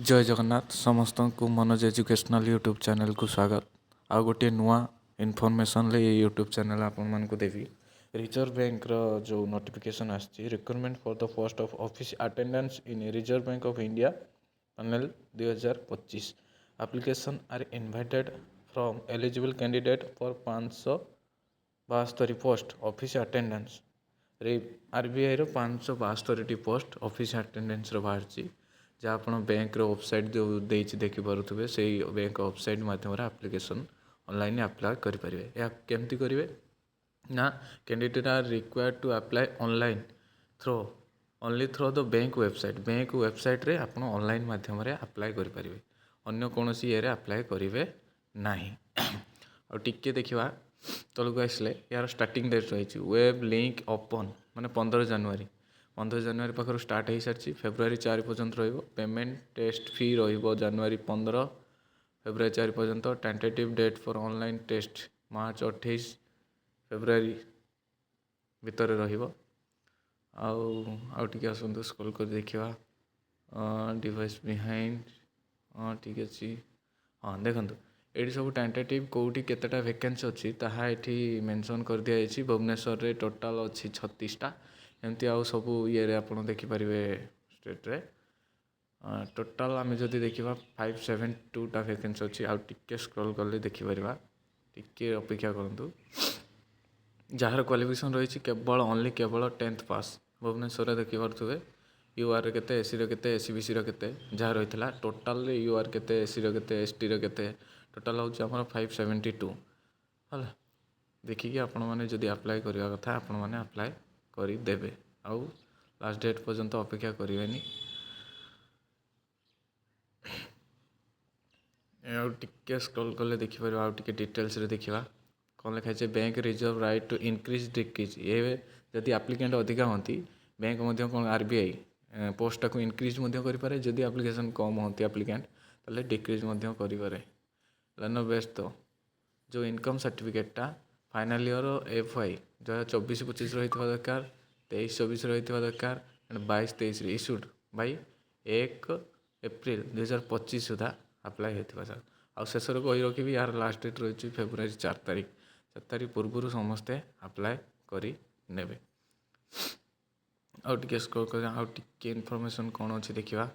ଜୟ ଜଗନ୍ନାଥ। ସମସ୍ତଙ୍କୁ Manoj educational YouTube ଚ୍ୟାନେଲ୍କୁ ସ୍ୱାଗତ। ଆଉ ଗୋଟିଏ ନୂଆ ଇନଫର୍ମେସନ୍ରେ ଏଇ ୟୁଟ୍ୟୁବ୍ ଚ୍ୟାନେଲ୍ ଆପଣମାନଙ୍କୁ ଦେବି। ରିଜର୍ଭ ବ୍ୟାଙ୍କର ଯେଉଁ ନୋଟିଫିକେସନ୍ ଆସିଛି, recruitment for the post of office attendants in Reserve Bank of India panel 2025। Application are invited from eligible candidate for 572 post office attendants ରେ। ଆର୍ବିଆଇର 572ଟି ପୋଷ୍ଟ ଅଫିସ୍ ଆଟେଣ୍ଡାନ୍ସର ବାହାରିଛି, ଯାହା ଆପଣ ବ୍ୟାଙ୍କର ୱେବସାଇଟ୍ ଯେଉଁ ଦେଇଛି ଦେଖିପାରୁଥିବେ। ସେଇ ବ୍ୟାଙ୍କ ୱେବସାଇଟ୍ ମାଧ୍ୟମରେ ଆପ୍ଲିକେସନ୍ ଅନଲାଇନ୍ ଆପ୍ଲାଏ କରିପାରିବେ। ଏହା କେମିତି କରିବେ ନା, candidate are required to apply online through only through the bank website. Bank ୱେବସାଇଟ୍ରେ ଆପଣ ଅନଲାଇନ୍ ମାଧ୍ୟମରେ ଆପ୍ଲାଏ କରିପାରିବେ, ଅନ୍ୟ କୌଣସି ଇଏରେ ଆପ୍ଲାଏ କରିବେ ନାହିଁ। ଆଉ ଟିକେ ଦେଖିବା ତଳକୁ ଆସିଲେ, ଏହାର ଷ୍ଟାର୍ଟିଂ ଡେଟ୍ ରହିଛି ୱେବ୍ ଲିଙ୍କ୍ ଓପନ୍, ମାନେ 15 ଜାନୁଆରୀ। 15 ଜାନୁଆରୀ ପାଖରୁ ଷ୍ଟାର୍ଟ ହେଇସାରିଛି, ଫେବୃଆରୀ 4 ପର୍ଯ୍ୟନ୍ତ ରହିବ। ପେମେଣ୍ଟ ଟେଷ୍ଟ ଫି ରହିବ ଜାନୁଆରୀ 15, ଫେବୃଆରୀ 4 ପର୍ଯ୍ୟନ୍ତ। Tentative date for online test March 28, ଫେବୃଆରୀ ଭିତରେ ରହିବ। ଆଉ ଟିକେ ଆସନ୍ତୁ, ସ୍କ୍ରୋଲ୍ କରି ଦେଖିବା ଡିଭାଇସ୍ ବିହାଇଣ୍ଡ। ହଁ, ଠିକ୍ ଅଛି। ହଁ, ଦେଖନ୍ତୁ, ଏଇଠି ସବୁ ଟେଣ୍ଟେଟିଭ୍ କେଉଁଠି କେତେଟା ଭେକେନ୍ସି ଅଛି, ତାହା ଏଠି ମେନସନ୍ କରିଦିଆଯାଇଛି। ଭୁବନେଶ୍ୱରରେ ଟୋଟାଲ୍ ଅଛି 36ଟା। ଏମିତି ଆଉ ସବୁ ଇଏରେ ଆପଣ ଦେଖିପାରିବେ। ଷ୍ଟେଟ୍ରେ ଟୋଟାଲ୍ ଆମେ ଯଦି ଦେଖିବା, 572ଟା ଭେକେନ୍ସି ଅଛି। ଆଉ ଟିକେ ସ୍କ୍ରୋଲ୍ କଲେ ଦେଖିପାରିବା, ଟିକେ ଅପେକ୍ଷା କରନ୍ତୁ। ଯାହାର କ୍ୱାଲିଫିକେସନ୍ ରହିଛି କେବଳ ଓନ୍ଲି କେବଳ 10th pass. ଭୁବନେଶ୍ୱରରେ ଦେଖିପାରୁଥିବେ, you ଆର୍ରେ କେତେ, ଏସିର କେତେ, ଏସଇବିସିର କେତେ, ଯାହା ରହିଥିଲା। ଟୋଟାଲରେ you ଆର୍ କେତେ, ଏସିର କେତେ, ଏସ୍ଟିର କେତେ, ଟୋଟାଲ୍ ହେଉଛି ଆମର 572 ହେଲା। ଦେଖିକି ଆପଣମାନେ ଯଦି ଆପ୍ଲାଏ କରିବା କଥା, ଆପଣମାନେ ଆପ୍ଲାଏ କରିଦେବେ ଆଉ ଲାଷ୍ଟ ଡେଟ୍ ପର୍ଯ୍ୟନ୍ତ ଅପେକ୍ଷା କରିବେନି। ଆଉ ଟିକେ ସ୍କ୍ରୋଲ୍ କଲେ ଦେଖିପାରିବା, ଆଉ ଟିକେ ଡିଟେଲ୍ସରେ ଦେଖିବା କ'ଣ ଲେଖା ହେଇଛି। Bank reserve right to increase, decrease. ଏବେ ଯଦି ଆପ୍ଲିକାଣ୍ଟ ଅଧିକା ହୁଅନ୍ତି, ବ୍ୟାଙ୍କ ମଧ୍ୟ କ'ଣ ଆର୍ବିଆଇ ପୋଷ୍ଟଟାକୁ ଇନକ୍ରିଜ୍ ମଧ୍ୟ କରିପାରେ। ଯଦି ଆପ୍ଲିକେସନ୍ କମ୍ ହୁଅନ୍ତି ଆପ୍ଲିକାଣ୍ଟ, ତାହେଲେ ଡିକ୍ରିଜ୍ ମଧ୍ୟ କରିପାରେ। ହେଲା ବେଷ୍ଟ ତ ଯେଉଁ ଇନକମ୍ ସାର୍ଟିଫିକେଟ୍ଟା ଫାଇନାଲ୍ ଇୟର୍ ଏଫ୍ ୱାଇ 2024-25 ରହିଥିବା ଦରକାର, 23-24 ରହିଥିବା ଦରକାର ଆଣ୍ଡ 22-23ରେ ଇସ୍ୟୁଡ୍ ବାଇ 1 ଏପ୍ରିଲ 2025 ସୁଦ୍ଧା ଆପ୍ଲାଏ ହେଇଥିବା ସାର୍। ଆଉ ଶେଷରେ କହି ରଖିବି, ଏହାର ଲାଷ୍ଟ ଡେଟ୍ ରହିଛି ଫେବୃଆରୀ 4 ତାରିଖ। 4 ତାରିଖ ପୂର୍ବରୁ ସମସ୍ତେ ଆପ୍ଲାଏ କରି ନେବେ। ଆଉ ଟିକେ ସ୍କ୍ରୋଲ୍ କରିବା, ଆଉ ଟିକେ ଇନଫର୍ମେସନ୍ କ'ଣ ଅଛି ଦେଖିବା,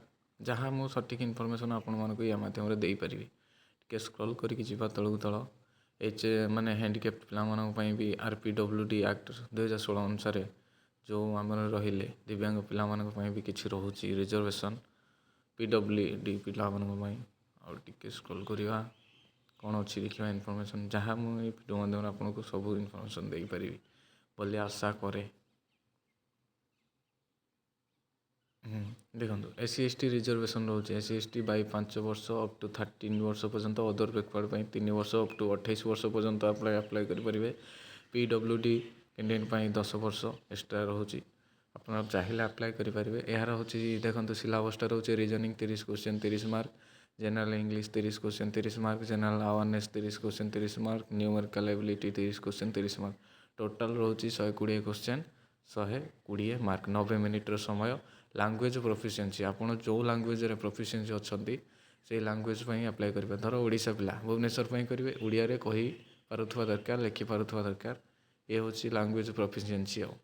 ଯାହା ମୁଁ ସଠିକ୍ ଇନଫର୍ମେସନ୍ ଆପଣମାନଙ୍କୁ ୟା ମାଧ୍ୟମରେ ଦେଇପାରିବି। ଟିକେ ସ୍କ୍ରୋଲ୍ କରିକି ଯିବା ତଳକୁ ତଳ। ଏଚ୍ ମାନେ ହ୍ୟାଣ୍ଡିକ୍ୟାପ୍ଟ ପିଲାମାନଙ୍କ ପାଇଁ ବି R P W D act 2016 ଅନୁସାରେ ଯେଉଁ ଆମର ରହିଲେ ଦିବ୍ୟାଙ୍ଗ ପିଲାମାନଙ୍କ ପାଇଁ ବି କିଛି ରହୁଛି ରିଜର୍ଭେସନ୍, ପି ଡବ୍ଲ୍ୟୁ ଡି ପିଲାମାନଙ୍କ ପାଇଁ। ଆଉ ଟିକେ ସ୍କ୍ରୋଲ୍ କରିବା, କ'ଣ ଅଛି ଦେଖିବା ଇନଫର୍ମେସନ୍, ଯାହା ମୁଁ ଏଇ ଭିଡ଼ିଓ ମାଧ୍ୟମରେ ଆପଣଙ୍କୁ ସବୁ ଇନଫର୍ମେସନ୍ ଦେଇପାରିବି ବୋଲି ଆଶା କରେ। ଦେଖନ୍ତୁ, S C S T reservation ରହୁଛି। S C S T Bai 5 ବର୍ଷ ଅପ୍ ଟୁ 13 ବର୍ଷ ପର୍ଯ୍ୟନ୍ତ, ଅଦର ବ୍ୟାକୱାର୍ଡ଼ ପାଇଁ 3 ବର୍ଷ ଅପ୍ ଟୁ 28 ବର୍ଷ ପର୍ଯ୍ୟନ୍ତ ଆପ୍ଲାଏ କରିପାରିବେ। ପି ଡବ୍ଲ୍ୟୁ ଡି କ୍ୟାଣ୍ଡିଡେଟ୍ ପାଇଁ 10 ବର୍ଷ ଏକ୍ସଟ୍ରା ରହୁଛି। ଆପଣ ଚାହିଁଲେ ଆପ୍ଲାଏ କରିପାରିବେ। ଏହାର ହେଉଛି, ଦେଖନ୍ତୁ, ସିଲାବସ୍ଟା ରହୁଛି reasoning 30 question 30 mark, general English 30 question 30 mark, general awareness 30 question 30 mark, numerical ability 30 question 30 mark. Total ରହୁଛି 120 କ୍ୱେଶ୍ଚନ୍, 120 ମାର୍କ, 90 ମିନିଟ୍ର ସମୟ। ଲାଙ୍ଗୁଏଜ୍ ପ୍ରୋଫିସିଏନ୍ସି, ଆପଣ ଯେଉଁ ଲାଙ୍ଗୁଏଜ୍ରେ ପ୍ରୋଫିସିଏନ୍ସି ଅଛନ୍ତି, ସେଇ ଲାଙ୍ଗୁଏଜ୍ ପାଇଁ ଆପ୍ଲାଏ କରିବେ। ଧର ଓଡ଼ିଶା ପିଲା ଭୁବନେଶ୍ୱର ପାଇଁ କରିବେ, ଓଡ଼ିଆରେ କହିପାରୁଥିବା ଦରକାର, ଲେଖିପାରୁଥିବା ଦରକାର। ଏ ହେଉଛି ଲାଙ୍ଗୁଏଜ୍ ପ୍ରୋଫିସିଏନ୍ସି। ଆଉ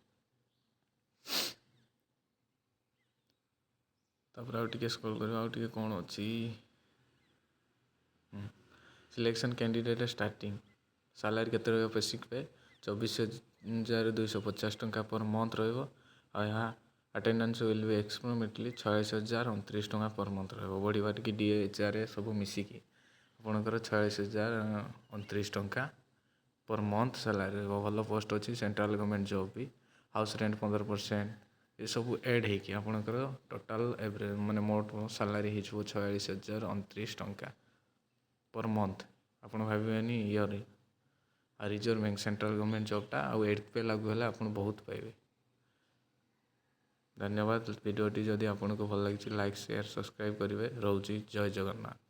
ତାପରେ ଆଉ ଟିକେ ସ୍କ୍ରୋଲ୍ କରିବା, ଆଉ ଟିକେ କ'ଣ ଅଛି। ସିଲେକ୍ସନ୍ କ୍ୟାଣ୍ଡିଡେଟ୍ ଷ୍ଟାର୍ଟିଂ ସାଲାରୀ କେତେ ରହିବ? ବେସିକ୍ ପେ 24,250 ଟଙ୍କା ପର୍ ମନ୍ଥ ରହିବ। ଆଉ ଏହା ଆଟେଣ୍ଡାନ୍ସ will be ଏପ୍ରୋକ୍ସିମେଟଲି 46,029 ଟଙ୍କା ପର୍ ମନ୍ଥ ରହିବ। ବଢ଼ିବା ଟିକେ, ଡି ଏଚ୍ ଆର୍ ସବୁ ମିଶିକି ଆପଣଙ୍କର 46,029 ଟଙ୍କା ପର୍ ମନ୍ଥ ସାଲାରୀ ରହିବ। ଭଲ ପୋଷ୍ଟ ଅଛି, ସେଣ୍ଟ୍ରାଲ୍ ଗଭର୍ଣ୍ଣମେଣ୍ଟ ଜବ୍ ବି। ହାଉସ୍ ରେଣ୍ଟ 15%, ଏସବୁ ଏଡ଼୍ ହେଇକି ଆପଣଙ୍କର ଟୋଟାଲ୍ ଏଭରେଜ୍ ମାନେ ମୋଟ ସାଲାରୀ ହେଇଯିବ 46,029 ଟଙ୍କା ପର୍ ମନ୍ଥ। ଆପଣ ଭାବିବେନି ଇୟର୍ରେ। ଆଉ ରିଜର୍ଭ ବ୍ୟାଙ୍କ ସେଣ୍ଟ୍ରାଲ୍ ଗଭର୍ଣ୍ଣମେଣ୍ଟ ଜବ୍ଟା, ଆଉ ଏଇଟ୍ ପେ ଲାଗୁ ହେଲେ ଆପଣ ବହୁତ ପାଇବେ। ଧନ୍ୟବାଦ। ଭିଡ଼ିଓଟି ଯଦି ଆପଣଙ୍କୁ ଭଲ ଲାଗିଛି, ଲାଇକ୍, ସେୟାର, ସବସ୍କ୍ରାଇବ୍ କରିବେ। ରହୁଛି, ଜୟ ଜଗନ୍ନାଥ।